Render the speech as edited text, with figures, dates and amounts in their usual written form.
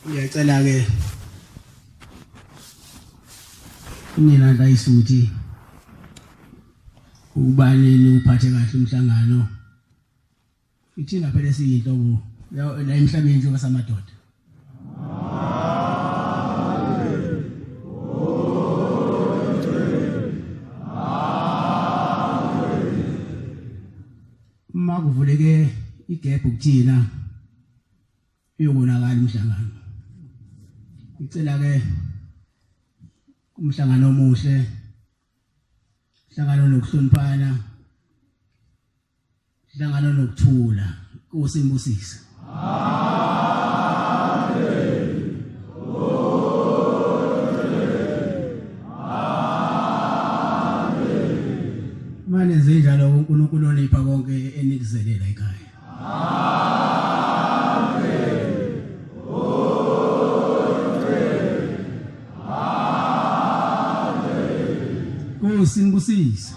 Ngiyacela ke nina la isuthi ukuba niwuphathe kahle umhlangano. Ithina phela esiyinhloko la emhlabeni njengoba samadoda. Uma kuvuleke igebhu kuthina uyokonakala umhlangano. Ngicela ke umhlangano omuhle, umhlangano nokuhloniphana, umhlangano nokuthula. Nkosi imbusise. Mane zinjalo uNkulunkulu onipha konke enikuzelela ekhaya. Nkosi nibusise.